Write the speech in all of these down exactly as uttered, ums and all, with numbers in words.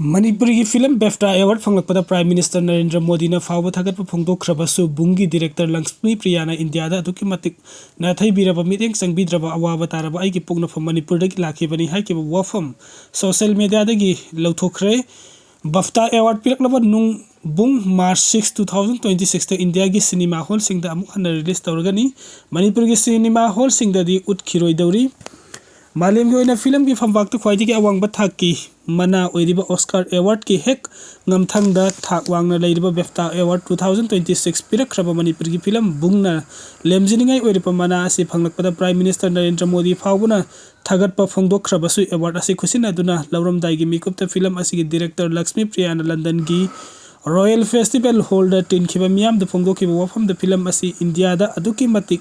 ꯃꯅꯤꯄꯨꯔꯒꯤ film BAFTA award ꯐꯪꯂꯛꯄꯗ prime minister Narendra ꯃꯣꯗꯤꯅ ꯐꯥꯎꯕ ꯊꯥꯒꯠꯄ ꯐꯣꯡꯗꯣꯛꯈ꯭ꯔꯕꯁꯨ, ꯕꯨꯡꯒꯤ ꯗꯤꯔꯦꯛꯇꯔ ꯂꯛꯁꯃꯤ ꯄ꯭ꯔꯤꯌꯥꯅ ꯏꯟꯗꯤꯌꯥꯗ ꯑꯗꯨꯛꯀꯤ ꯃꯇꯤꯛ ꯅꯥꯊꯩꯕꯤꯔꯕ, ꯃꯤꯠꯌꯦꯡ ꯆꯪꯕꯤꯗ꯭ꯔꯕ, ꯑꯋꯥꯕ ꯇꯥꯔꯕ ꯑꯩꯒꯤ ꯄꯣꯛꯅꯐꯝ ꯃꯅꯤꯄꯨꯔꯗꯒꯤ ꯂꯥꯛꯈꯤꯕꯅꯤ ꯍꯥꯏꯈꯤꯕ ꯋꯥꯐꯝ ꯁꯣꯁꯤꯌꯦꯜ ꯃꯤꯗꯤꯌꯥꯗꯒꯤ ꯂꯧꯊꯣꯛꯈ꯭ꯔꯦ꯫ ꯕꯐꯇꯥ ꯑꯦꯋꯥꯔꯗ ꯄꯤꯔꯛꯂꯕ ꯅꯨꯡ ꯕꯨꯡ March six, two thousand twenty ꯁꯤꯛꯁꯇ ꯏꯟꯗꯤꯌꯥꯒꯤ ꯁꯤꯅꯦꯃꯥ ꯍꯣꯜꯁꯤꯡꯗ ꯑꯃꯨꯛ ꯍꯟꯅ ꯔꯤꯂꯤꯁ ꯇꯧꯔꯒꯅꯤ꯫ ꯃꯅꯤꯄꯨꯔꯒꯤ ꯁꯤꯅꯦꯃꯥ ꯍꯣꯜꯁꯤꯡꯗꯗꯤ ꯎꯠꯈꯤꯔꯣꯏꯗꯧꯔꯤ꯫ ꯃꯥꯂꯦꯝꯒꯤ ꯑꯣꯏꯅ ꯐꯤꯂꯝꯒꯤ ꯐꯝꯄꯥꯛꯇ ꯈ꯭ꯋꯥꯏꯗꯒꯤ ꯑꯋꯥꯡꯕ ꯊꯥꯛꯀꯤ ꯃꯅꯥ ꯑꯣꯏꯔꯤꯕ ꯑꯣꯁꯀꯥꯔ ꯑꯦꯋꯥꯔꯗꯀꯤ ꯍꯦꯛ ꯉꯝꯊꯪꯗ ꯊꯥꯛ ꯋꯥꯡꯅ ꯂꯩꯔꯤꯕ BAFTA award two thousand twenty six ꯄꯤꯔꯛꯈ꯭ꯔꯕ ꯃꯅꯤꯄꯨꯔꯒꯤ ꯐꯤꯂꯝ ꯕꯨꯡꯅ ꯂꯦꯝꯖꯅꯤꯡꯉꯥꯏ ꯑꯣꯏꯔꯤꯕ ꯃꯅꯥ ꯑꯁꯤ ꯐꯪꯂꯛꯄꯗ ꯄ꯭ꯔꯥꯏꯝ ꯃꯤꯅꯤꯁꯇꯔ ꯅꯔꯦꯟꯗ꯭ꯔ ꯃꯣꯗꯤ ꯐꯥꯎꯕꯅ ꯊꯥꯒꯠꯄ ꯐꯣꯡꯗꯣꯛꯈ꯭ꯔꯕꯁꯨ, ꯑꯦꯋꯥꯔꯗ ꯑꯁꯤ ꯈꯨꯠꯁꯤꯟꯅꯗꯨꯅ ꯂꯧꯔꯝꯗꯥꯏꯒꯤ ꯃꯤꯀꯨꯞꯇ ꯐꯤꯂꯝ ꯑꯁꯤꯒꯤ ꯗꯤꯔꯦꯛꯇꯔ ꯂꯛꯁꯃꯤ ꯄ꯭ꯔꯤꯌꯥꯅ ꯂꯟꯗꯟꯒꯤ ꯔꯣꯌꯦꯜ ꯐꯦꯁꯇꯤꯚꯦꯜ ꯍꯣꯜꯗ ꯇꯤꯟꯈꯤꯕ ꯃꯤꯌꯥꯝꯗ ꯐꯣꯡꯗꯣꯛꯈꯤꯕ ꯋꯥꯐꯝꯗ ꯐꯤꯂꯝ ꯑꯁꯤ ꯏꯟꯗꯤꯌꯥꯗ ꯑꯗꯨꯛꯀꯤ ꯃꯇꯤꯛ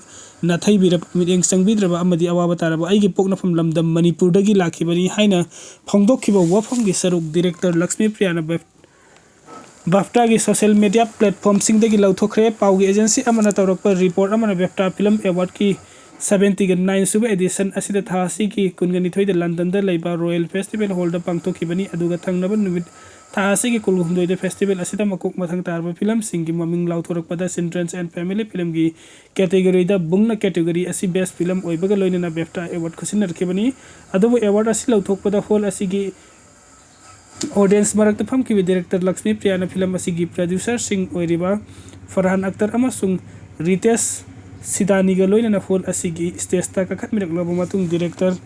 ꯅꯥꯊꯩꯕꯤꯔꯕ, ꯃꯤꯠꯌꯦꯡ ꯆꯪꯕꯤꯗ꯭ꯔꯕ ꯑꯃꯗꯤ ꯑꯋꯥꯕ ꯇꯥꯔꯕ ꯑꯩꯒꯤ ꯄꯣꯛꯅꯐꯝ ꯂꯝꯗꯝ ꯃꯅꯤꯄꯨꯔꯗꯒꯤ ꯂꯥꯛꯈꯤꯕꯅꯤ ꯍꯥꯏꯅ ꯐꯣꯡꯗꯣꯛꯈꯤꯕ ꯋꯥꯐꯝꯒꯤ ꯁꯔꯨꯛ ꯗꯤꯔꯦꯛꯇꯔ ꯂꯛꯁꯃꯤ ꯄ꯭ꯔꯤꯌꯥꯅ ꯕꯦꯐ-, ꯕꯥꯐꯇꯥꯒꯤ ꯁꯣꯁꯤꯌꯦꯜ ꯃꯤꯗꯤꯌꯥ ꯄ꯭ꯂꯦꯠꯐꯣꯔꯝꯁꯤꯡꯗꯒꯤ ꯂꯧꯊꯣꯛꯈ꯭ꯔꯦ꯫ ꯄꯥꯎꯒꯤ ꯑꯦꯖꯦꯟꯁꯤ ꯑꯃꯅ ꯇꯧꯔꯛꯄ ꯔꯤꯄꯣꯔꯠ ꯑꯃꯅ ꯕꯦꯐꯇꯥ ꯐꯤꯂꯝ ꯑꯦꯋꯥꯔꯗꯀꯤ ꯁꯕꯦꯟꯇꯤꯒ ꯅꯥꯏꯟ ꯁꯨꯕ ꯑꯦꯗꯤꯁꯟ ꯑꯁꯤꯗ ꯊꯥ ꯑꯁꯤꯒꯤ ꯀꯨꯟꯒ ꯅꯤꯊꯣꯏꯗ ꯂꯟꯗꯟꯗ ꯂꯩꯕ ꯔꯣꯌꯦꯜ ꯐꯦꯁꯇꯤꯚꯦꯜ ꯍꯣꯜꯗ ꯄꯥꯡꯊꯣꯛꯈꯤꯕꯅꯤ, ꯑꯗꯨꯒ ꯊꯪꯅꯕ ꯅꯨꯃꯤꯠ ꯊꯥ ꯑꯁꯤꯒꯤ ꯀꯨꯟꯍꯨꯝꯗꯣꯏꯗ ꯐꯦꯁꯇꯤꯚꯦꯜ ꯑꯁꯤꯗ ꯃꯀꯣꯛ ꯃꯊꯪ ꯇꯥꯔꯕ ꯐꯤꯂꯝꯁꯤꯡꯒꯤ ꯃꯃꯤꯡ ꯂꯥꯎꯊꯣꯔꯛꯄꯗ Children's and Family ꯐꯤꯂꯝꯒꯤ ꯀꯦꯇꯦꯒꯣꯔꯤꯗ ꯕꯨꯡꯅ ꯀꯦꯇꯦꯒꯣꯔꯤ ꯑꯁꯤ ꯕꯦꯁ ꯐꯤꯂꯝ ꯑꯣꯏꯕꯒ ꯂꯣꯏꯅꯅ ꯕꯦꯐꯇꯥ ꯑꯦꯋꯥꯔꯗ ꯈꯨꯠꯁꯤꯟꯅꯔꯛꯈꯤꯕꯅꯤ꯫ ꯑꯗꯨꯕꯨ ꯑꯦꯋꯥꯔꯗ ꯑꯁꯤ ꯂꯧꯊꯣꯛꯄꯗ ꯍꯣꯜ ꯑꯁꯤꯒꯤ ꯑꯣꯗꯤꯌꯦꯟꯁ ꯃꯔꯛꯇ ꯐꯝꯈꯤꯕ ꯗꯤꯔꯦꯛꯇꯔ ꯂꯛꯁꯃꯤ ꯄ꯭ꯔꯤꯌꯥꯅ ꯐꯤꯂꯝ ꯑꯁꯤꯒꯤ ꯄ꯭ꯔꯗ꯭ꯌꯨꯁꯔꯁꯤꯡ ꯑꯣꯏꯔꯤꯕ ꯐꯔꯍꯥꯟ ꯑꯈꯇꯔ ꯑꯃꯁꯨꯡ ꯔꯤꯇꯦꯁ ꯁꯤꯗꯥꯅꯤꯒ ꯂꯣꯏꯅꯅ ꯍꯣꯜ ꯑꯁꯤꯒꯤ ꯁ꯭ꯇꯦꯖꯇ ꯀꯥꯈꯠꯃꯤꯔꯛꯂꯕ ꯃꯇꯨꯡ, ꯗꯤꯔꯦꯛꯇꯔ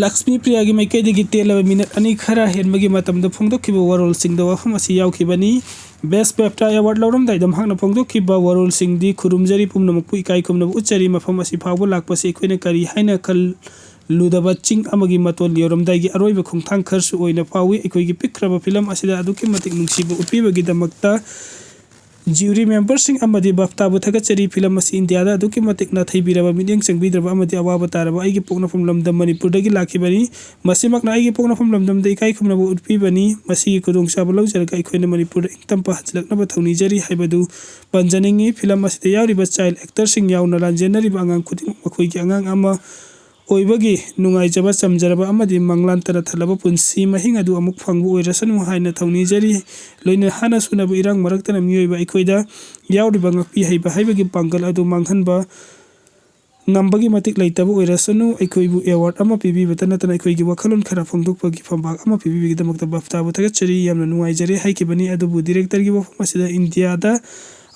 ꯂꯛꯁꯃꯤ ꯄ꯭ꯔꯤꯌꯥꯒꯤ ꯃꯥꯏꯀꯩꯗꯒꯤ ꯇꯦꯜꯂꯕ ꯃꯤꯅꯠ ꯑꯅꯤ ꯈꯔ ꯍꯦꯟꯕꯒꯤ ꯃꯇꯝꯗ ꯐꯣꯡꯗꯣꯛꯈꯤꯕ ꯋꯥꯔꯣꯜꯁꯤꯡꯗ ꯋꯥꯐꯝ ꯑꯁꯤ ꯌꯥꯎꯈꯤꯕꯅꯤ꯫ ꯕꯦꯁ ꯕꯦꯐꯇꯥ ꯑꯦꯋꯥꯔꯗ ꯂꯧꯔꯝꯗꯥꯏꯗ ꯃꯍꯥꯛꯅ ꯐꯣꯡꯗꯣꯛꯈꯤꯕ ꯋꯥꯔꯣꯜꯁꯤꯡꯗꯤ, "ꯈꯨꯔꯨꯝꯖꯔꯤ, ꯄꯨꯝꯅꯃꯛꯄꯨ ꯏꯀꯥꯏ ꯈꯨꯝꯅꯕ ꯎꯠꯆꯔꯤ꯫ ꯃꯐꯝ ꯑꯁꯤ ꯐꯥꯎꯕ ꯂꯥꯛꯄꯁꯤ ꯑꯩꯈꯣꯏꯅ ꯀꯔꯤ ꯍꯥꯏꯅ ꯈꯜꯂꯨꯗꯕ ꯆꯤꯡ ꯑꯃꯒꯤ ꯃꯇꯣꯟ ꯌꯧꯔꯝꯗꯥꯏꯒꯤ ꯑꯔꯣꯏꯕ ꯈꯣꯡꯊꯥꯡ ꯈꯔꯁꯨ ꯑꯣꯏꯅ ꯐꯥꯎꯏ꯫ ꯑꯩꯈꯣꯏꯒꯤ ꯄꯤꯛꯈ꯭ꯔꯕ ꯐꯤꯂꯝ ꯑꯁꯤꯗ ꯑꯗꯨꯛꯀꯤ ꯃꯇꯤꯛ ꯅꯨꯡꯁꯤꯕ ꯎꯠꯄꯤꯕꯒꯤꯗꯃꯛꯇ ꯖ꯭ꯌꯨꯔꯤ ꯃꯦꯝꯕꯔꯁꯤꯡ ꯑꯃꯗꯤ ꯕꯥꯐꯇꯥꯕꯨ ꯊꯥꯒꯠꯆꯔꯤ꯫ ꯐꯤꯂꯝ ꯑꯁꯤ ꯏꯟꯗꯤꯌꯥꯗ ꯑꯗꯨꯛꯀꯤ ꯃꯇꯤꯛ ꯅꯥꯊꯩꯕꯤꯔꯕ, ꯃꯤꯠꯌꯦꯡ ꯆꯪꯕꯤꯗ꯭ꯔꯕ ꯑꯃꯗꯤ ꯑꯋꯥꯕ ꯇꯥꯔꯕ ꯑꯩꯒꯤ ꯄꯣꯛꯅꯐꯝ ꯂꯝꯗꯝ ꯃꯅꯤꯄꯨꯔꯗꯒꯤ ꯂꯥꯛꯈꯤꯕꯅꯤ꯫ ꯃꯁꯤꯃꯛꯅ ꯑꯩꯒꯤ ꯄꯣꯛꯅꯐꯝ ꯂꯝꯗꯝꯗ ꯏꯀꯥꯏ ꯈꯨꯝꯅꯕ ꯎꯠꯄꯤꯕꯅꯤ꯫ ꯃꯁꯤꯒꯤ ꯈꯨꯗꯣꯡꯆꯥꯕ ꯂꯧꯖꯔꯒ ꯑꯩꯈꯣꯏꯅ ꯃꯅꯤꯄꯨꯔꯗ ꯏꯪ ꯇꯞꯄ ꯍꯟꯖꯤꯜꯂꯛꯅꯕ ꯊꯧꯅꯤꯖꯔꯤ" ꯍꯥꯏꯕꯗꯨ ꯄꯟꯖꯅꯤꯡꯏ꯫ ꯐꯤꯂꯝ ꯑꯁꯤꯗ ꯌꯥꯎꯔꯤꯕ ꯆꯥꯏꯜ ꯑꯦꯛꯇꯔꯁꯤꯡ ꯌꯥꯎꯅ ꯂꯥꯟꯖꯦꯟꯅꯔꯤꯕ ꯑꯉꯥꯡ ꯈꯨꯗꯤꯡꯃꯛ ꯃꯈꯣꯏꯒꯤ ꯑꯉꯥꯡ ꯑꯃ ꯑꯣꯏꯕꯒꯤ ꯅꯨꯡꯉꯥꯏꯖꯕ, ꯆꯝꯖꯔꯕ ꯑꯃꯗꯤ ꯃꯪꯂꯥꯟ ꯇꯔꯥ ꯊꯜꯂꯕ ꯄꯨꯟꯁꯤ ꯃꯍꯤꯡ ꯑꯗꯨ ꯑꯃꯨꯛ ꯐꯪꯕ ꯑꯣꯏꯔꯁꯅꯨ ꯍꯥꯏꯅ ꯊꯧꯅꯤꯖꯔꯤ꯫ ꯂꯣꯏꯅ ꯍꯥꯟꯅ ꯁꯨꯅꯕ ꯏꯔꯥꯡ ꯃꯔꯛꯇꯅ ꯃꯤꯑꯣꯏꯕ ꯑꯩꯈꯣꯏꯗ ꯌꯥꯎꯔꯤꯕ ꯉꯥꯛꯄꯤ ꯍꯩꯕ ꯍꯥꯏꯕꯒꯤ ꯄꯥꯡꯒꯜ ꯑꯗꯨ ꯃꯥꯡꯍꯟꯕ ꯉꯝꯕꯒꯤ ꯃꯇꯤꯛ ꯂꯩꯇꯕ ꯑꯣꯏꯔꯁꯅꯨ꯫ ꯑꯩꯈꯣꯏꯕꯨ ꯑꯦꯋꯥꯔꯗ ꯑꯃ ꯄꯤꯕꯤꯕꯇ ꯅꯠꯇꯅ ꯑꯩꯈꯣꯏꯒꯤ ꯋꯥꯈꯜꯂꯣꯟ ꯈꯔ ꯐꯣꯡꯗꯣꯛꯄꯒꯤ ꯐꯝꯕꯥꯛ ꯑꯃ ꯄꯤꯕꯤꯕꯒꯤꯗꯃꯛꯇ ꯕꯞꯇꯥꯕꯨ ꯊꯥꯒꯠꯆꯔꯤ꯫ ꯌꯥꯝꯅ ꯅꯨꯡꯉꯥꯏꯖꯔꯦ ꯍꯥꯏꯈꯤꯕꯅꯤ꯫ ꯑꯗꯨꯕꯨ ꯗꯤꯔꯦꯛꯇꯔꯒꯤ ꯋꯥꯐꯝ ꯑꯁꯤꯗ ꯏꯟꯗꯤꯌꯥꯗ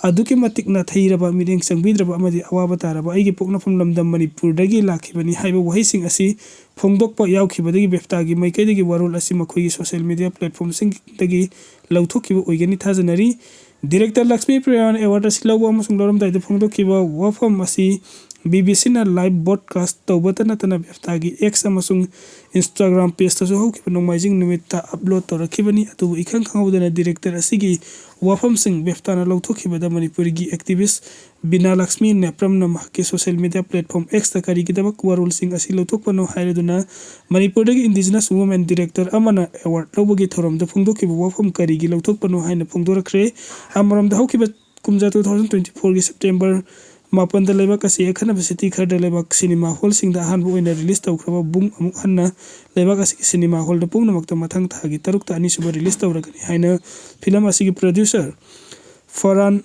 ꯑꯗꯨꯛꯀꯤ ꯃꯇꯤꯛ ꯅꯥꯊꯩꯔꯕ, ꯃꯤꯠꯌꯦꯡ ꯆꯪꯕꯤꯗ꯭ꯔꯕ ꯑꯃꯗꯤ ꯑꯋꯥꯕ ꯇꯥꯔꯕ ꯑꯩꯒꯤ ꯄꯣꯛꯅꯐꯝ ꯂꯝꯗꯝ ꯃꯅꯤꯄꯨꯔꯗꯒꯤ ꯂꯥꯛꯈꯤꯕꯅꯤ ꯍꯥꯏꯕ ꯋꯥꯍꯩꯁꯤꯡ ꯑꯁꯤ ꯐꯣꯡꯗꯣꯛꯄ ꯌꯥꯎꯈꯤꯕꯗꯒꯤ ꯕꯦꯞꯇꯥꯒꯤ ꯃꯥꯏꯀꯩꯗꯒꯤ ꯋꯥꯔꯣꯜ ꯑꯁꯤ ꯃꯈꯣꯏꯒꯤ ꯁꯣꯁꯤꯌꯦꯜ ꯃꯤꯗꯤꯌꯥ ꯄ꯭ꯂꯦꯠꯐꯣꯝꯁꯤꯡꯗꯒꯤ ꯂꯧꯊꯣꯛꯈꯤꯕ ꯑꯣꯏꯒꯅꯤ ꯊꯥꯖꯅꯔꯤ꯫ ꯗꯤꯔꯦꯛꯇꯔ ꯂꯛꯁꯃꯤ ꯄ꯭ꯔꯤꯌꯥꯅ ꯑꯦꯋꯥꯔꯗ ꯑꯁꯤ ꯂꯧꯕ ꯑꯃꯁꯨꯡ ꯂꯧꯔꯝꯗꯥꯏꯗ ꯐꯣꯡꯗꯣꯛꯈꯤꯕ ꯋꯥꯐꯝ ꯑꯁꯤ ꯕꯤ ꯕꯤ ꯁꯤꯅ ꯂꯥꯏꯚ ꯕ꯭ꯔꯣꯗꯀꯥꯁ ꯇꯧꯕꯇ ꯅꯠꯇꯅ ꯕꯦꯞꯇꯥꯒꯤ ꯑꯦꯛꯁ ꯑꯃꯁꯨꯡ ꯏꯟꯁꯇꯥꯒ꯭ꯔꯥꯝ ꯄꯦꯖꯇꯁꯨ ꯍꯧꯈꯤꯕ ꯅꯣꯡꯃꯥꯏꯖꯤꯡ ꯅꯨꯃꯤꯠꯇ ꯑꯞꯂꯣꯗ ꯇꯧꯔꯛꯈꯤꯕꯅꯤ꯫ ꯑꯗꯨꯕꯨ ꯏꯈꯪ ꯈꯪꯍꯧꯗꯅ ꯗꯤꯔꯦꯛꯇꯔ ꯑꯁꯤꯒꯤ ꯋꯥꯐꯝꯁꯤꯡ ꯕꯦꯞꯇꯥꯅ ꯂꯧꯊꯣꯛꯈꯤꯕꯗ ꯃꯅꯤꯄꯨꯔꯒꯤ ꯑꯦꯛꯇꯤꯚꯤꯁ ꯕꯤꯅꯥ ꯂꯛꯁꯃꯤ ꯅꯦꯄ꯭ꯔꯝꯅ ꯃꯍꯥꯛꯀꯤ ꯁꯣꯁꯤꯌꯦꯜ ꯃꯤꯗꯤꯌꯥ ꯄ꯭ꯂꯦꯠꯐꯣꯝ ꯑꯦꯛꯁꯇ ꯀꯔꯤꯒꯤꯗꯃꯛ ꯋꯥꯔꯣꯜꯁꯤꯡ ꯑꯁꯤ ꯂꯧꯊꯣꯛꯄꯅꯣ ꯍꯥꯏꯔꯗꯨꯅ ꯃꯅꯤꯄꯨꯔꯗꯒꯤ ꯏꯟꯗꯤꯖꯤꯅꯁ ꯋꯨꯃꯦꯟ ꯗꯤꯔꯦꯛꯇꯔ ꯑꯃꯅ ꯑꯦꯋꯥꯔꯗ ꯂꯧꯕꯒꯤ ꯊꯧꯔꯝꯗ ꯐꯣꯡꯗꯣꯛꯈꯤꯕ ꯋꯥꯐꯝ ꯀꯔꯤꯒꯤ ꯂꯧꯊꯣꯛꯄꯅꯣ ꯍꯥꯏꯅ ꯐꯣꯡꯗꯣꯔꯛꯈ꯭ꯔꯦ꯫ ꯑꯃꯔꯣꯝꯗ ꯍꯧꯈꯤꯕ ꯀꯨꯝꯖꯥ two thousand twenty fourꯒꯤ ꯁꯦꯞꯇꯦꯝꯕꯔ ꯃꯥꯄꯟꯗ ꯂꯩꯕꯥꯛ ꯑꯁꯤ ꯑꯈꯟꯅꯕ ꯁꯤꯇꯤ ꯈꯔꯗ ꯂꯩꯕꯥꯛ ꯁꯤꯅꯦꯃꯥ ꯍꯣꯜꯁꯤꯡꯗ ꯑꯍꯥꯟꯕ ꯑꯣꯏꯅ ꯔꯤꯂꯤꯖ ꯇꯧꯈ꯭ꯔꯕ ꯕꯨꯡ ꯑꯃꯨꯛ ꯍꯟꯅ ꯂꯩꯕꯥꯛ ꯑꯁꯤꯒꯤ ꯁꯤꯅꯦꯃꯥ ꯍꯣꯜꯗ ꯄꯨꯝꯅꯃꯛꯇ ꯃꯊꯪ ꯊꯥꯒꯤ ꯇꯔꯨꯛꯇ ꯑꯅꯤꯁꯨꯕ ꯔꯤꯂꯤꯖ ꯇꯧꯔꯒꯅꯤ ꯍꯥꯏꯅ ꯐꯤꯂꯝ ꯑꯁꯤꯒꯤ ꯄ꯭ꯔꯣꯗ꯭ꯌꯨꯁꯔ ꯐꯔꯥꯟ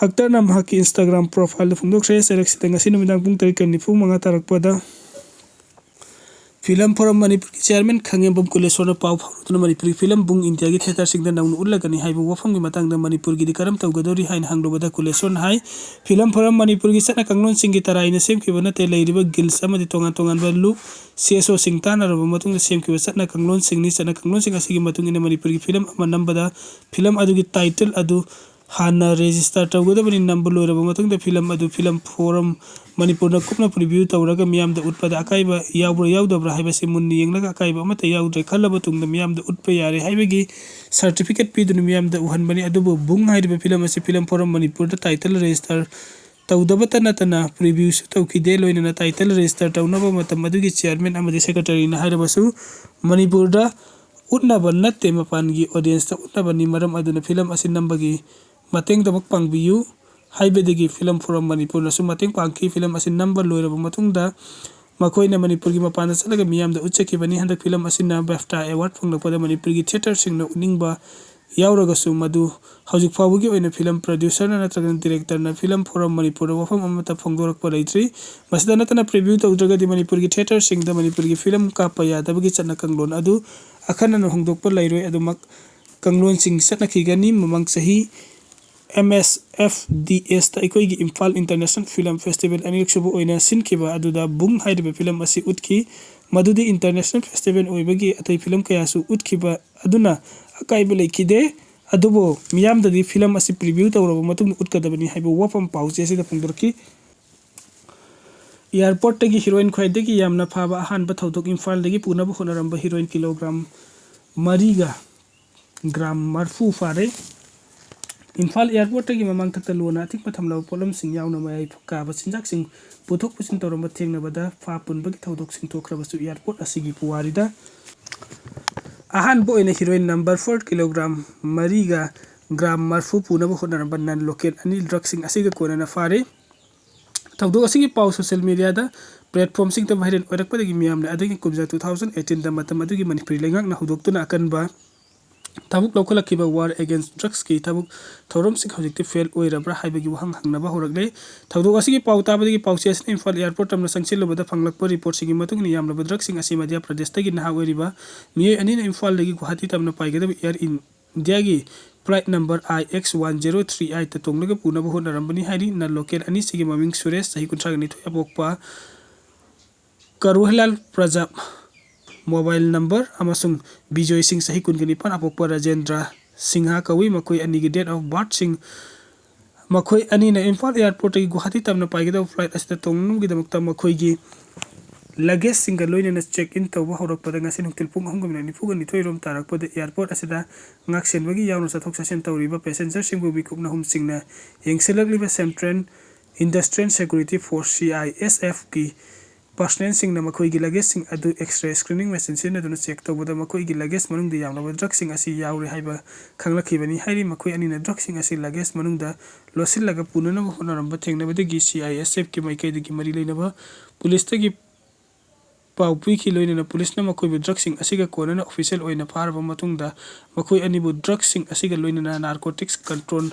ꯑꯛꯇꯔꯅ ꯃꯍꯥꯛꯀꯤ ꯏꯟꯁꯇꯥꯒ꯭ꯔꯥꯝ ꯄ꯭ꯔꯣꯐꯥꯏꯜꯗ ꯐꯣꯡꯗꯣꯛꯈ꯭ꯔꯦ꯫ ꯆꯩꯔꯛꯁꯤꯗ ꯉꯁꯤ ꯅꯨꯃꯤꯗꯥꯡ ꯄꯨꯡ ꯇꯔꯦꯠꯀ ꯅꯤꯐꯨ ꯃꯉꯥ ꯇꯥꯔꯛꯄꯗ ꯐꯤꯂꯝ ꯐꯣꯔꯝ ꯃꯅꯤꯄꯨꯔꯒꯤ ꯆꯤꯌꯥꯔꯃꯦꯟ ꯈꯪꯉꯦꯝꯕꯝ ꯀꯨꯂꯦꯁꯣꯔꯅ ꯄꯥꯎ ꯐꯥꯎꯔꯗꯨꯅ ꯃꯅꯤꯄꯨꯔꯤ ꯐꯤꯂꯝ ꯕꯨꯡ ꯏꯟꯗꯤꯌꯥꯒꯤ ꯊꯤꯌꯦꯇꯔꯁꯤꯡꯗ ꯅꯧꯅ ꯎꯠꯂꯒꯅꯤ ꯍꯥꯏꯕ ꯋꯥꯐꯝꯒꯤ ꯃꯇꯥꯡꯗ ꯃꯅꯤꯄꯨꯔꯒꯤꯗꯤ ꯀꯔꯝ ꯇꯧꯒꯗꯧꯔꯤ ꯍꯥꯏꯅ ꯍꯪꯂꯨꯕꯗ ꯀꯨꯂꯦꯁꯣꯔꯅ ꯍꯥꯏ, ꯐꯤꯂꯝ ꯐꯣꯔꯝ ꯃꯅꯤꯄꯨꯔꯒꯤ ꯆꯠꯅ ꯀꯥꯡꯂꯣꯟꯁꯤꯡꯒꯤ ꯇꯔꯥꯏꯅ ꯁꯦꯝꯈꯤꯕ ꯅꯠꯇꯦ꯫ ꯂꯩꯔꯤꯕ ꯒꯤꯜꯁ ꯑꯃꯗꯤ ꯇꯣꯉꯥꯟ ꯇꯣꯉꯥꯟꯕ ꯂꯨꯞ ꯁꯤ ꯑꯦꯁ ꯑꯣꯁꯤꯡ ꯇꯥꯟꯅꯔꯕ ꯃꯇꯨꯡꯗ ꯁꯦꯝꯈꯤꯕ ꯆꯠꯅ ꯀꯥꯡꯂꯣꯟꯁꯤꯡꯅꯤ꯫ ꯆꯠꯅ ꯀꯥꯡꯂꯣꯟꯁꯤꯡ ꯑꯁꯤꯒꯤ ꯃꯇꯨꯡ ꯏꯟꯅ ꯃꯅꯤꯄꯨꯔꯒꯤ ꯐꯤꯂꯝ ꯑꯃ ꯅꯝꯕꯗ ꯐꯤꯂꯝ ꯑꯗꯨꯒꯤ ꯇꯥꯏꯇꯜ ꯑꯗꯨ ꯍꯥꯟꯅ ꯔꯦꯖꯤꯁꯇꯔ ꯇꯧꯒꯗꯕꯅꯤ꯫ ꯅꯝꯕ ꯂꯣꯏꯔꯕ ꯃꯇꯨꯡꯗ ꯐꯤꯂꯝ ꯑꯗꯨ ꯐꯤꯂꯝ ꯐꯣꯔꯝ ꯃꯅꯤꯄꯨꯔꯅ ꯀꯨꯞꯅ ꯄ꯭ꯔꯤꯚ꯭ꯌꯨ ꯇꯧꯔꯒ ꯃꯤꯌꯥꯝꯗ ꯎꯠꯄꯗ ꯑꯀꯥꯏꯕ ꯌꯥꯎꯕ꯭ꯔꯥ ꯌꯥꯎꯗꯕ꯭ꯔꯥ ꯍꯥꯏꯕꯁꯤ ꯃꯨꯟꯅ ꯌꯦꯡꯂꯒ ꯑꯀꯥꯏꯕ ꯑꯃꯠꯇ ꯌꯥꯎꯗ꯭ꯔꯦ ꯈꯜꯂꯕ ꯇꯨꯡꯗ ꯃꯤꯌꯥꯝꯗ ꯎꯠꯄ ꯌꯥꯔꯦ ꯍꯥꯏꯕꯒꯤ ꯁꯥꯔꯇꯤꯐꯤꯀꯦꯠ ꯄꯤꯗꯨꯅ ꯃꯤꯌꯥꯝꯗ ꯎꯍꯟꯕꯅꯤ꯫ ꯑꯗꯨꯕꯨ ꯕꯨꯡ ꯍꯥꯏꯔꯤꯕ ꯐꯤꯂꯝ ꯑꯁꯤ ꯐꯤꯂꯝ ꯐꯣꯔꯝ ꯃꯅꯤꯄꯨꯔꯗ ꯇꯥꯏꯇꯜ ꯔꯦꯖꯤꯁꯇꯔ ꯇꯧꯗꯕꯇ ꯅꯠꯇꯅ ꯄ꯭ꯔꯤꯚ꯭ꯌꯨꯁꯨ ꯇꯧꯈꯤꯗꯦ꯫ ꯂꯣꯏꯅꯅ ꯇꯥꯏꯇꯜ ꯔꯦꯖꯤꯁꯇꯔ ꯇꯧꯅꯕ ꯃꯇꯝ ꯑꯗꯨꯒꯤ ꯆꯤꯌꯥꯔꯃꯦꯟ ꯑꯃꯗꯤ ꯁꯦꯀ꯭ꯔꯦꯇꯔꯤꯅ ꯍꯥꯏꯔꯕꯁꯨ ꯃꯅꯤꯄꯨꯔꯗ ꯎꯠꯅꯕ ꯅꯠꯇꯦ, ꯃꯄꯥꯟꯒꯤ ꯑꯣꯗꯤꯌꯦꯟꯁꯇ ꯎꯠꯅꯕꯅꯤ꯫ ꯃꯔꯝ ꯑꯗꯨꯅ ꯐꯤꯂꯝ ꯑꯁꯤ ꯅꯝꯕꯒꯤ ꯃꯇꯦꯡꯗꯃꯛ ꯄꯥꯡꯕꯤꯌꯨ ꯍꯥꯏꯕꯗꯒꯤ ꯐꯤꯂꯝ ꯐꯣꯔꯝ ꯃꯅꯤꯄꯨꯔꯅꯁꯨ ꯃꯇꯦꯡ ꯄꯥꯡꯈꯤ꯫ ꯐꯤꯂꯝ ꯑꯁꯤ ꯅꯝꯕ ꯂꯣꯏꯔꯕ ꯃꯇꯨꯡꯗ ꯃꯈꯣꯏꯅ ꯃꯅꯤꯄꯨꯔꯒꯤ ꯃꯄꯥꯟꯗ ꯆꯠꯂꯒ ꯃꯤꯌꯥꯝꯗ ꯎꯠꯆꯈꯤꯕꯅꯤ꯫ ꯍꯟꯗꯛ ꯐꯤꯂꯝ ꯑꯁꯤꯅ ꯕꯦꯐꯇꯥ ꯑꯦꯋꯥꯔꯗ ꯐꯪꯂꯛꯄꯗ ꯃꯅꯤꯄꯨꯔꯒꯤ ꯊꯤꯌꯦꯇꯔꯁꯤꯡꯅ ꯎꯠꯅꯤꯡꯕ ꯌꯥꯎꯔꯒꯁꯨ, ꯃꯗꯨ ꯍꯧꯖꯤꯛ ꯐꯥꯎꯕꯒꯤ ꯑꯣꯏꯅ ꯐꯤꯂꯝ ꯄ꯭ꯔꯗ꯭ꯌꯨꯁꯔꯅ ꯅꯠꯇ꯭ꯔꯒꯅ ꯗꯤꯔꯦꯛꯇꯔꯅ ꯐꯤꯂꯝ ꯐꯣꯔꯝ ꯃꯅꯤꯄꯨꯔꯗ ꯋꯥꯐꯝ ꯑꯃꯠꯇ ꯐꯣꯡꯗꯣꯔꯛꯄ ꯂꯩꯇ꯭ꯔꯤ꯫ ꯃꯁꯤꯗ ꯅꯠꯇꯅ, ꯄ꯭ꯔꯤꯚ꯭ꯌꯨ ꯇꯧꯗ꯭ꯔꯒꯗꯤ ꯃꯅꯤꯄꯨꯔꯒꯤ ꯊꯤꯌꯦꯇꯔꯁꯤꯡꯗ ꯃꯅꯤꯄꯨꯔꯒꯤ ꯐꯤꯂꯝ ꯀꯥꯞꯄ ꯌꯥꯗꯕꯒꯤ ꯆꯠꯅ ꯀꯥꯡꯂꯣꯟ ꯑꯗꯨ ꯑꯈꯟꯅꯅ ꯍꯣꯡꯗꯣꯛꯄ ꯂꯩꯔꯣꯏ꯫ ꯑꯗꯨꯃꯛ ꯀꯥꯡꯂꯣꯟꯁꯤꯡ ꯆꯠꯅꯈꯤꯒꯅꯤ꯫ ꯃꯃꯥꯡ ꯆꯍꯤ ꯑꯦꯝ ꯑꯦꯁ ꯑꯦꯐ ꯗꯤ ꯑꯦꯁꯇ ꯑꯩꯈꯣꯏꯒꯤ ꯏꯝꯐꯥꯜ ꯏꯟꯇꯔꯅꯦꯁꯅꯦꯜ ꯐꯤꯂꯝ ꯐꯦꯁꯇꯤꯚꯦꯜ ꯑꯅꯤꯔꯛꯁꯨꯕ ꯑꯣꯏꯅ ꯁꯤꯟꯈꯤꯕ ꯑꯗꯨꯗ ꯕꯨꯡ ꯍꯥꯏꯔꯤꯕ ꯐꯤꯂꯝ ꯑꯁꯤ ꯎꯠꯈꯤ꯫ ꯃꯗꯨꯗꯤ ꯏꯟꯇꯔꯅꯦꯁꯅꯦꯜ ꯐꯦꯁꯇꯤꯚꯦꯜ ꯑꯣꯏꯕꯒꯤ ꯑꯇꯩ ꯐꯤꯂꯝ ꯀꯌꯥꯁꯨ ꯎꯠꯈꯤꯕ ꯑꯗꯨꯅ ꯑꯀꯥꯏꯕ ꯂꯩꯈꯤꯗꯦ꯫ ꯑꯗꯨꯕꯨ ꯃꯤꯌꯥꯝꯗꯗꯤ ꯐꯤꯂꯝ ꯑꯁꯤ ꯄ꯭ꯔꯤꯚ꯭ꯌꯨ ꯇꯧꯔꯕ ꯃꯇꯨꯡꯗ ꯎꯠꯀꯗꯕꯅꯤ ꯍꯥꯏꯕ ꯋꯥꯐꯝ ꯄꯥꯎꯆꯦ ꯑꯁꯤꯗ ꯐꯣꯡꯗꯣꯔꯛꯈꯤ꯫ ꯑꯦꯌꯥꯔꯄꯣꯔꯠꯇꯒꯤ ꯍꯤꯔꯣꯏꯟ ꯈ꯭ꯋꯥꯏꯗꯒꯤ ꯌꯥꯝꯅ ꯐꯥꯕ ꯑꯍꯥꯟꯕ ꯊꯧꯗꯣꯛ꯫ ꯏꯝꯐꯥꯜꯗꯒꯤ ꯄꯨꯅꯕ ꯍꯣꯠꯅꯔꯝꯕ ꯍꯤꯔꯣꯏꯟ ꯀꯤꯂꯣꯒ꯭ꯔꯥꯝ ꯃꯔꯤꯒ ꯒ꯭ꯔꯥꯝ ꯃꯔꯤꯐꯨ ꯐꯥꯔꯦ꯫ ꯏꯝꯐꯥꯜ ꯑꯦꯌꯥꯔꯄꯣꯔꯠꯇꯒꯤ ꯃꯃꯥꯡꯊꯛꯇ ꯂꯣꯟꯅ ꯑꯊꯤꯡꯕ ꯊꯝꯂꯕ ꯄꯣꯠꯂꯝꯁꯤꯡ ꯌꯥꯎꯅ ꯃꯌꯥꯏ ꯀꯥꯕ ꯆꯤꯟꯖꯥꯛꯁꯤꯡ ꯄꯨꯊꯣꯛ ꯄꯨꯁꯤꯟ ꯇꯧꯔꯝꯕ ꯊꯦꯡꯅꯕꯗ ꯐꯥ ꯄꯨꯟꯕꯒꯤ ꯊꯧꯗꯣꯛꯁꯤꯡ ꯊꯣꯛꯈ꯭ꯔꯕꯁꯨ ꯑꯦꯌꯥꯔꯄꯣꯔꯠ ꯑꯁꯤꯒꯤ ꯄꯨꯋꯥꯔꯤꯗ ꯑꯍꯥꯟꯕ ꯑꯣꯏꯅ ꯍꯤꯔꯣꯏꯟ ꯅꯝꯕꯔ ꯐꯣꯔ ꯀꯤꯂꯣꯒ꯭ꯔꯥꯝ ꯃꯔꯤꯒ ꯒ꯭ꯔꯥꯝ ꯃꯔꯤꯐꯨ ꯄꯨꯅꯕ ꯍꯣꯠꯅꯔꯝꯕ ꯅꯟ ꯂꯣꯀꯦꯜ ꯑꯅꯤ ꯗ꯭ꯔꯒꯁꯤꯡ ꯑꯁꯤꯒ ꯀꯣꯟꯅꯅ ꯐꯥꯔꯦ꯫ ꯊꯧꯗꯣꯛ ꯑꯁꯤꯒꯤ ꯄꯥꯎ ꯁꯣꯁꯤꯌꯦꯜ ꯃꯤꯗꯤꯌꯥꯗ ꯄ꯭ꯂꯦꯠꯐꯣꯔꯝꯁꯤꯡꯗ ꯚꯥꯏꯔꯦꯜ ꯑꯣꯏꯔꯛꯄꯗꯒꯤ ꯃꯤꯌꯥꯝꯅ ꯑꯗꯨꯒꯤ ꯀꯨꯝꯖꯥ ꯇꯨ ꯊꯥꯎꯖꯟ ꯑꯩꯠꯇꯤꯟꯗ ꯃꯇꯝ ꯑꯗꯨꯒꯤ ꯃꯅꯤꯄꯨꯔꯤ ꯂꯩꯉꯥꯛꯅ ꯍꯧꯗꯣꯛꯇꯨꯅ ꯑꯀꯟꯕ ꯊꯕꯛ ꯂꯧꯈꯠꯂꯛꯈꯤꯕ ꯋꯥꯔ ꯑꯦꯒꯦꯟꯁ ꯗ꯭ꯔꯒꯁꯀꯤ ꯊꯕꯛ ꯊꯧꯔꯝꯁꯤꯡ ꯍꯧꯖꯤꯛꯇꯤ ꯐꯦꯜ ꯑꯣꯏꯔꯕ꯭ꯔꯥ ꯍꯥꯏꯕꯒꯤ ꯋꯥꯍꯪ ꯍꯪꯅꯕ ꯍꯧꯔꯛꯂꯦ꯫ ꯊꯧꯗꯣꯛ ꯑꯁꯤꯒꯤ ꯄꯥꯎ ꯇꯥꯕꯗꯒꯤ ꯄꯥꯎꯆꯦ ꯑꯁꯤꯅ ꯏꯝꯐꯥꯜ ꯑꯦꯌꯥꯔꯄꯣꯔꯠ ꯇꯝꯅ ꯆꯪꯁꯤꯜꯂꯨꯕꯗ ꯐꯪꯂꯛꯄ ꯔꯤꯄꯣꯔꯠꯁꯤꯡꯒꯤ ꯃꯇꯨꯡ ꯏꯟꯅ ꯌꯥꯝꯂꯕ ꯗ꯭ꯔꯒꯁꯤꯡ ꯑꯁꯤ ꯃꯙ꯭ꯌ ꯄ꯭ꯔꯗꯦꯁꯇꯒꯤ ꯅꯍꯥ ꯑꯣꯏꯔꯤꯕ ꯃꯤꯑꯣꯏ ꯑꯅꯤꯅ ꯏꯝꯐꯥꯜꯗꯒꯤ ꯒꯨꯋꯥꯍꯥꯇꯤ ꯇꯝꯅ ꯄꯥꯏꯒꯗꯕ ꯑꯦꯌꯥꯔ ꯏꯟ ꯏꯟꯗꯤꯌꯥꯒꯤ ꯐ꯭ꯂꯥꯏꯠ ꯅꯝꯕꯔ ꯑꯥꯏ ꯑꯦꯛꯁ ꯋꯥꯟ ꯖꯦꯔꯣ ꯊ꯭ꯔꯤ ꯑꯥꯏꯠꯇ ꯇꯣꯡꯂꯒ ꯄꯨꯅꯕ ꯍꯣꯠꯅꯔꯝꯕꯅꯤ ꯍꯥꯏꯔꯤ꯫ ꯅꯟ ꯂꯣꯀꯦꯜ ꯑꯅꯤꯁꯤꯒꯤ ꯃꯃꯤꯡ ꯁꯨꯔꯦꯁ, ꯆꯍꯤ ꯀꯨꯟꯊ꯭ꯔꯥꯒ ꯅꯤꯊꯣꯏ, ꯑꯄꯣꯛꯄ ꯀꯔꯨꯍꯦꯂꯥꯜ ꯄ꯭ꯔꯖꯥꯕ, ꯃꯣꯕꯥꯏꯜ ꯅꯝꯕꯔ, ꯑꯃꯁꯨꯡ ꯕꯤꯖꯣꯏ ꯁꯤꯡ, ꯆꯍꯤ ꯀꯨꯟꯒ ꯅꯤꯄꯥꯟ, ꯑꯄꯣꯛꯄ ꯔꯥꯖꯦꯟꯗ꯭ꯔ ꯁꯤꯡꯍ ꯀꯧꯏ꯫ ꯃꯈꯣꯏ ꯑꯅꯤꯒꯤ date of birthꯁꯤꯡ, ꯃꯈꯣꯏ ꯑꯅꯤꯅ ꯏꯝꯐꯥꯜ ꯑꯦꯌꯥꯔꯄꯣꯔꯠꯇꯒꯤ ꯒꯨꯋꯥꯍꯥꯇꯤ ꯇꯝꯅ ꯄꯥꯏꯒꯗꯕ ꯐ꯭ꯂꯥꯏꯠ ꯑꯁꯤꯗ ꯇꯣꯡꯅꯕꯒꯤꯗꯃꯛꯇ ꯃꯈꯣꯏꯒꯤ ꯂꯒꯦꯖꯁꯤꯡꯒ ꯂꯣꯏꯅꯅ ꯆꯦꯛ ꯏꯟ ꯇꯧꯕ ꯍꯧꯔꯛꯄꯗ ꯉꯁꯤ ꯅꯨꯡꯊꯤꯜ ꯄꯨꯡ ꯑꯍꯨꯝꯒ ꯃꯤꯅꯤꯠ ꯅꯤꯐꯨꯒ ꯅꯤꯊꯣꯏ ꯔꯣꯝ ꯇꯥꯔꯛꯄꯗ ꯑꯦꯌꯥꯔꯄꯣꯔꯠ ꯑꯁꯤꯗ ꯉꯥꯛꯁꯦꯟꯕꯒꯤ ꯌꯥꯎꯅ ꯆꯠꯊꯣꯛ ꯆꯠꯁꯤꯟ ꯇꯧꯔꯤꯕ ꯄꯦꯁꯦꯟꯖꯔꯁꯤꯡꯕꯨ ꯃꯤꯀꯨꯞ ꯑꯍꯨꯝꯁꯤꯡꯅ ꯌꯦꯡꯁꯤꯜꯂꯛꯂꯤꯕ central industrial security force, C I ꯑꯦꯁ ꯑꯦꯐꯀꯤ ꯄꯥꯔꯁꯅꯦꯜꯁꯤꯡꯅ ꯃꯈꯣꯏꯒꯤ ꯂꯒꯦꯖꯁꯤꯡ ꯑꯗꯨ X-ray screening machine ꯁꯤꯖꯤꯟꯅꯗꯨꯅ ꯆꯦꯛ ꯇꯧꯕꯗ ꯃꯈꯣꯏꯒꯤ ꯂꯒꯦꯖ ꯃꯅꯨꯡꯗ ꯌꯥꯝꯂꯕ ꯗ꯭ꯔꯒꯁꯤꯡ ꯑꯁꯤ ꯌꯥꯎꯔꯦ ꯍꯥꯏꯕ ꯈꯪꯂꯛꯈꯤꯕꯅꯤ ꯍꯥꯏꯔꯤ꯫ ꯃꯈꯣꯏ ꯑꯅꯤꯅ ꯗ꯭ꯔꯒꯁꯤꯡ ꯑꯁꯤ ꯂꯒꯦꯖ ꯃꯅꯨꯡꯗ ꯂꯣꯠꯁꯤꯜꯂꯒ ꯄꯨꯅꯅꯕ ꯍꯣꯠꯅꯔꯝꯕ ꯊꯦꯡꯅꯕꯗꯒꯤ ꯁꯤ ꯑꯥꯏ ꯑꯦꯁ ꯑꯦꯐꯀꯤ ꯃꯥꯏꯀꯩꯗꯒꯤ ꯃꯔꯤ ꯂꯩꯅꯕ ꯄꯨꯂꯤꯁꯇꯒꯤ ꯄꯥꯎ ꯄꯤꯈꯤ꯫ ꯂꯣꯏꯅꯅ ꯄꯨꯂꯤꯁꯅ ꯃꯈꯣꯏꯕꯨ ꯗ꯭ꯔꯒꯁꯤꯡ ꯑꯁꯤꯒ ꯀꯣꯟꯅꯅ ꯑꯣꯐꯤꯁꯤꯌꯦꯜ ꯑꯣꯏꯅ ꯐꯥꯔꯕ ꯃꯇꯨꯡꯗ ꯃꯈꯣꯏ ꯑꯅꯤꯕꯨ ꯗ꯭ꯔꯒꯁꯤꯡ ꯑꯁꯤꯒ ꯂꯣꯏꯅꯅ narcotics control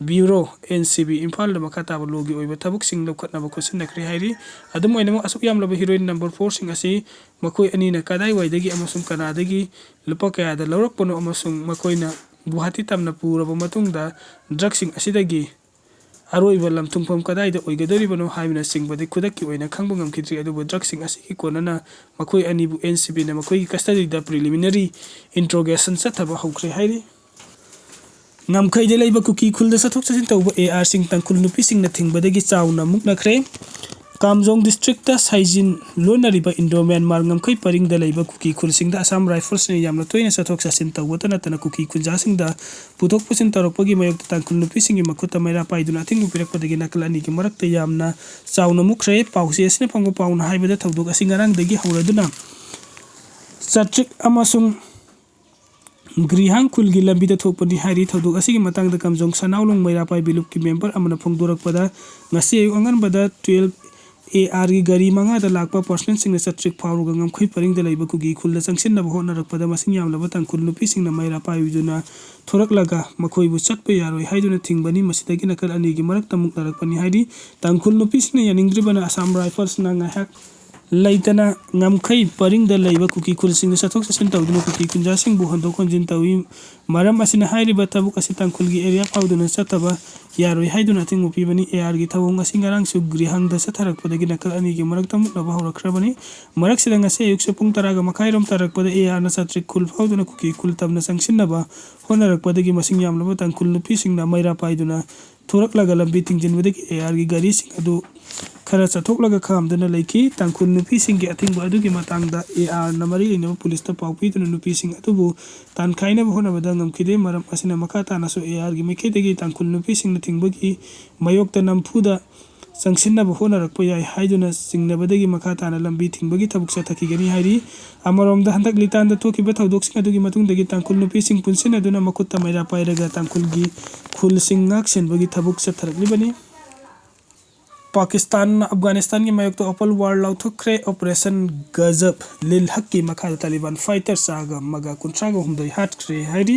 bureau, N C B, ꯏꯝꯐꯥꯜꯗ ꯃꯈꯥ ꯇꯥꯕ ꯂꯣꯒꯤ ꯑꯣꯏꯕ ꯊꯕꯛꯁꯤꯡ ꯂꯧꯈꯠꯅꯕ ꯈꯣꯠꯆꯤꯟꯅꯈ꯭ꯔꯦ ꯍꯥꯏꯔꯤ꯫ ꯑꯗꯨꯝ ꯑꯣꯏꯅꯃꯛ, ꯑꯁꯨꯛ ꯌꯥꯝꯂꯕ ꯍꯤꯔꯣꯏꯟ ꯅꯝꯕꯔ ꯐꯣꯔꯁꯤꯡ ꯑꯁꯤ ꯃꯈꯣꯏ ꯑꯅꯤꯅ ꯀꯗꯥꯏꯋꯥꯏꯗꯒꯤ ꯑꯃꯁꯨꯡ ꯀꯅꯥꯗꯒꯤ ꯂꯨꯄꯥ ꯀꯌꯥꯗ ꯂꯧꯔꯛꯄꯅꯣ ꯑꯃꯁꯨꯡ ꯃꯈꯣꯏꯅ ꯒꯨꯋꯥꯍꯥꯇꯤ ꯇꯝꯅ ꯄꯨꯔꯕ ꯃꯇꯨꯡꯗ ꯗ꯭ꯔꯒꯁꯤꯡ ꯑꯁꯤꯗꯒꯤ ꯑꯔꯣꯏꯕ ꯂꯝꯊꯨꯡꯐꯝ ꯀꯗꯥꯏꯗ ꯑꯣꯏꯒꯗꯧꯔꯤꯕꯅꯣ ꯍꯥꯏꯕꯅꯆꯤꯡꯕꯗꯤ ꯈꯨꯗꯛꯀꯤ ꯑꯣꯏꯅ ꯈꯪꯕ ꯉꯝꯈꯤꯗ꯭ꯔꯤ꯫ ꯑꯗꯨꯕꯨ ꯗ꯭ꯔꯒꯁꯤꯡ ꯑꯁꯤꯒꯤ ꯀꯣꯟꯅꯅ ꯃꯈꯣꯏ ꯑꯅꯤꯕꯨ ꯑꯦꯟ ꯁꯤ ꯕꯤꯅ ꯃꯈꯣꯏꯒꯤ ꯀꯁꯇꯗꯤꯗ ꯄ꯭ꯔꯤꯂꯤꯃꯤꯅꯔꯤ ꯏꯟꯇ꯭ꯔꯣꯒꯦꯁꯟ ꯆꯠꯊꯕ ꯍꯧꯈ꯭ꯔꯦ ꯍꯥꯏꯔꯤ꯫ ꯉꯝꯈꯩꯗ ꯂꯩꯕ ꯀꯨꯀꯤ ꯈꯨꯜꯗ ꯆꯠꯊꯣꯛ ꯆꯠꯁꯤꯟ ꯇꯧꯕ ꯑꯦ ꯑꯥꯔꯁꯤꯡ ꯇꯥꯡꯈꯨꯜ ꯅꯨꯄꯤꯁꯤꯡꯅ ꯊꯤꯡꯕꯗꯒꯤ ꯆꯥꯎꯅ ꯃꯨꯛꯅꯈ꯭ꯔꯦ꯫ ꯀꯥꯝꯖꯣꯡ ꯗꯤꯁꯇ꯭ꯔꯤꯛꯇ ꯁꯥꯏꯖꯤꯟ ꯂꯣꯟꯅꯔꯤꯕ ꯏꯟꯗꯣ ꯃ꯭ꯌꯥꯟꯃꯥꯔ ꯉꯝꯈꯩ ꯄꯔꯤꯡꯗ ꯂꯩꯕ ꯀꯨꯀꯤ ꯈꯨꯜꯁꯤꯡꯗ ꯑꯁꯥꯝ ꯔꯥꯏꯐꯜꯁꯅ ꯌꯥꯝꯅ ꯇꯣꯏꯅ ꯆꯠꯊꯣꯛ ꯆꯠꯁꯤꯟ ꯇꯧꯕꯇ ꯅꯠꯇꯅ ꯀꯨꯀꯤ ꯈꯨꯟꯖꯥꯁꯤꯡꯗ ꯄꯨꯊꯣꯛ ꯄꯨꯁꯤꯟ ꯇꯧꯔꯛꯄꯒꯤ ꯃꯥꯌꯣꯛꯇ ꯇꯥꯡꯈꯨꯜ ꯅꯨꯄꯤꯁꯤꯡꯒꯤ ꯃꯈꯨꯠꯇ ꯃꯩꯔꯥ ꯄꯥꯏꯗꯨꯅ ꯑꯊꯤꯡꯕ ꯄꯤꯔꯛꯄꯗꯒꯤ ꯅꯥꯀꯜ ꯑꯅꯤꯒꯤ ꯃꯔꯛꯇ ꯌꯥꯝꯅ ꯆꯥꯎꯅ ꯃꯨꯛꯈ꯭ꯔꯦ꯫ ꯄꯥꯎꯆꯦ ꯑꯁꯤꯅ ꯐꯪꯕ ꯄꯥꯎꯅ ꯍꯥꯏꯕꯗ ꯊꯧꯗꯣꯛ ꯑꯁꯤ ꯉꯔꯥꯡꯗꯒꯤ ꯍꯧꯔꯗꯨꯅ ꯆꯥꯇ꯭ꯔꯤꯛ ꯑꯃꯁꯨꯡ ꯒ꯭ꯔꯤꯍꯥꯡ ꯈꯨꯜꯒꯤ ꯂꯝꯕꯤꯗ ꯊꯣꯛꯄꯅꯤ ꯍꯥꯏꯔꯤ꯫ ꯊꯧꯗꯣꯛ ꯑꯁꯤꯒꯤ ꯃꯇꯥꯡꯗ ꯀꯥꯝꯖꯣꯡ ꯁꯅꯥꯎꯂꯣꯡ ꯃꯩꯔꯥ ꯄꯥꯏꯕꯤ ꯂꯨꯞꯀꯤ ꯃꯦꯝꯕꯔ ꯑꯃꯅ ꯐꯣꯡꯗꯣꯔꯛꯄꯗ, ꯉꯁꯤ ꯑꯌꯨꯛ ꯑꯉꯟꯕꯗ ꯇꯨꯌꯦꯜꯐ ꯑꯦ ꯑꯥꯔꯒꯤ ꯒꯥꯔꯤ ꯃꯉꯥꯗ ꯂꯥꯛꯄ ꯄꯥꯔꯁꯅꯦꯜꯁꯤꯡꯅ ꯆꯥꯇ꯭ꯔꯤꯛ ꯐꯥꯎꯔꯒ ꯉꯝꯈꯩ ꯄꯔꯤꯡꯗ ꯂꯩꯕ ꯀꯨꯀꯤ ꯈꯨꯜꯗ ꯆꯪꯁꯤꯟꯅꯕ ꯍꯣꯠꯅꯔꯛꯄꯗ ꯃꯁꯤꯡ ꯌꯥꯝꯂꯕ ꯇꯥꯡꯈꯨꯜ ꯅꯨꯄꯤꯁꯤꯡꯅ ꯃꯩꯔꯥ ꯄꯥꯏꯕꯤꯗꯨꯅ ꯊꯣꯔꯛꯂꯒ ꯃꯈꯣꯏꯕꯨ ꯆꯠꯄ ꯌꯥꯔꯣꯏ ꯍꯥꯏꯗꯨꯅ ꯊꯤꯡꯕꯅꯤ꯫ ꯃꯁꯤꯗꯒꯤ ꯅꯥꯀꯜ ꯑꯅꯤꯒꯤ ꯃꯔꯛꯇ ꯃꯨꯛꯅꯔꯛꯄꯅꯤ ꯍꯥꯏꯔꯤ꯫ ꯇꯥꯡꯈꯨꯜ ꯅꯨꯄꯤꯁꯤꯡꯅ ꯌꯥꯅꯤꯡꯗ꯭ꯔꯤꯕꯅ ꯑꯁꯥꯝ ꯔꯥꯏꯐꯜꯁꯅ ꯉꯥꯏꯍꯥꯛ ꯂꯩꯇꯅ ꯉꯝꯈꯩ ꯄꯔꯤꯡꯗ ꯂꯩꯕ ꯀꯨꯀꯤ ꯈꯨꯜꯁꯤꯡꯗ ꯆꯠꯊꯣꯛ ꯆꯠꯁꯤꯟ ꯇꯧꯗꯨꯅ ꯀꯨꯀꯤ ꯈꯨꯟꯖꯥꯁꯤꯡꯕꯨ ꯍꯣꯟꯗꯣꯛ ꯍꯣꯟꯖꯤꯟ ꯇꯧꯏ꯫ ꯃꯔꯝ ꯑꯁꯤꯅ ꯍꯥꯏꯔꯤꯕ ꯊꯕꯛ ꯑꯁꯤ ꯇꯥꯡꯈꯨꯜꯒꯤ ꯑꯦꯔꯤꯌꯥ ꯐꯥꯎꯗꯨꯅ ꯆꯠꯇꯕ ꯌꯥꯔꯣꯏ ꯍꯥꯏꯗꯨꯅ ꯑꯊꯤꯡꯕ ꯄꯤꯕꯅꯤ꯫ ꯑꯦ ꯑꯥꯔꯒꯤ ꯊꯧꯑꯣꯡ ꯑꯁꯤ ꯉꯔꯥꯡꯁꯨ ꯒ꯭ꯔꯤꯍꯥꯡꯗ ꯆꯠꯊꯔꯛꯄꯗꯒꯤ ꯅꯥꯀꯜ ꯑꯅꯤꯒꯤ ꯃꯔꯛꯇ ꯃꯨꯛꯅꯕ ꯍꯧꯔꯛꯈ꯭ꯔꯕꯅꯤ꯫ ꯃꯔꯛꯁꯤꯗ ꯉꯁꯤ ꯑꯌꯨꯛꯁꯨ ꯄꯨꯡ ꯇꯔꯥꯒ ꯃꯈꯥꯏꯔꯣꯝ ꯇꯥꯔꯛꯄꯗ ꯑꯦ ꯑꯥꯔꯅ ꯆꯥꯇ꯭ꯔꯤꯛ ꯈꯨꯜ ꯐꯥꯎꯗꯨꯅ ꯀꯨꯀꯤ ꯈꯨꯜ ꯇꯝꯅ ꯆꯪꯁꯤꯟꯅꯕ ꯍꯣꯠꯅꯔꯛꯄꯗꯒꯤ ꯃꯁꯤꯡ ꯌꯥꯝꯂꯕ ꯇꯥꯡꯈꯨꯜ ꯅꯨꯄꯤꯁꯤꯡꯅ ꯃꯩꯔꯥ ꯄꯥꯏꯗꯨꯅ ꯊꯣꯔꯛꯂꯒ ꯂꯝꯕꯤ ꯊꯤꯡꯖꯤꯟꯕꯗꯒꯤ ꯑꯦ ꯑꯥꯔꯒꯤ ꯒꯥꯔꯤꯁꯤꯡ ꯑꯗꯨ ꯈꯔ ꯆꯠꯊꯣꯛꯂꯒ ꯈꯥꯝꯗꯨꯅ ꯂꯩꯈꯤ꯫ ꯇꯥꯡꯈꯨꯜ ꯅꯨꯄꯤꯁꯤꯡꯒꯤ ꯑꯊꯤꯡꯕ ꯑꯗꯨꯒꯤ ꯃꯇꯥꯡꯗ ꯑꯦ ꯑꯥꯔꯅ ꯃꯔꯤ ꯂꯩꯅꯕ ꯄꯨꯂꯤꯁꯇ ꯄꯥꯎ ꯄꯤꯗꯨꯅ ꯅꯨꯄꯤꯁꯤꯡ ꯑꯗꯨꯕꯨ ꯇꯥꯟꯈꯥꯏꯅꯕ ꯍꯣꯠꯅꯕꯗ ꯉꯝꯈꯤꯗꯦ꯫ ꯃꯔꯝ ꯑꯁꯤꯅ ꯃꯈꯥ ꯇꯥꯅꯁꯨ ꯑꯦ ꯑꯥꯔꯒꯤ ꯃꯥꯏꯀꯩꯗꯒꯤ ꯇꯥꯡꯈꯨꯜ ꯅꯨꯄꯤꯁꯤꯡꯅ ꯊꯤꯡꯕꯒꯤ ꯃꯥꯌꯣꯛꯇ ꯅꯝꯐꯨꯗ ꯆꯪꯁꯤꯟꯅꯕ ꯍꯣꯠꯅꯔꯛꯄ ꯌꯥꯏ ꯍꯥꯏꯗꯨꯅ ꯆꯤꯡꯅꯕꯗꯒꯤ ꯃꯈꯥ ꯇꯥꯅ ꯂꯝꯕꯤ ꯊꯤꯡꯕꯒꯤ ꯊꯕꯛ ꯆꯠꯊꯈꯤꯒꯅꯤ ꯍꯥꯏꯔꯤ꯫ ꯑꯃꯔꯣꯝꯗ ꯍꯟꯗꯛ ꯂꯤꯇꯥꯟꯗ ꯊꯣꯛꯈꯤꯕ ꯊꯧꯗꯣꯛꯁꯤꯡ ꯑꯗꯨꯒꯤ ꯃꯇꯨꯡꯗꯒꯤ ꯇꯥꯡꯈꯨꯜ ꯅꯨꯄꯤꯁꯤꯡ ꯄꯨꯟꯁꯤꯟꯅꯗꯨꯅ ꯃꯈꯨꯠꯇ ꯃꯩꯔꯥ ꯄꯥꯏꯔꯒ ꯇꯥꯡꯈꯨꯜꯒꯤ ꯈꯨꯜꯁꯤꯡ ꯉꯥꯛ ꯁꯦꯟꯕꯒꯤ ꯊꯕꯛ ꯆꯠꯊꯔꯛꯂꯤꯕꯅꯤ꯫ ꯄꯥꯀꯤꯁꯇꯥꯟꯅ ꯑꯐꯒꯥꯅꯤꯁꯇꯥꯟꯒꯤ ꯃꯥꯌꯣꯛꯇ ꯑꯣꯄꯟ ꯋꯥꯔ ꯂꯥꯎꯊꯣꯛꯈ꯭ꯔꯦ꯫ ꯑꯣꯄꯔꯦꯁꯟ ꯒꯖꯕ ꯂꯤꯜ ꯍꯛꯀꯤ ꯃꯈꯥꯗ ꯇꯥꯂꯤꯕꯥꯟ ꯐꯥꯏꯇꯔ ꯆꯥꯒ ꯑꯃꯒ ꯀꯨꯟꯊ꯭ꯔꯥꯒ ꯍꯨꯝꯗꯣꯏ ꯍꯥꯠꯈ꯭ꯔꯦ ꯍꯥꯏꯔꯤ꯫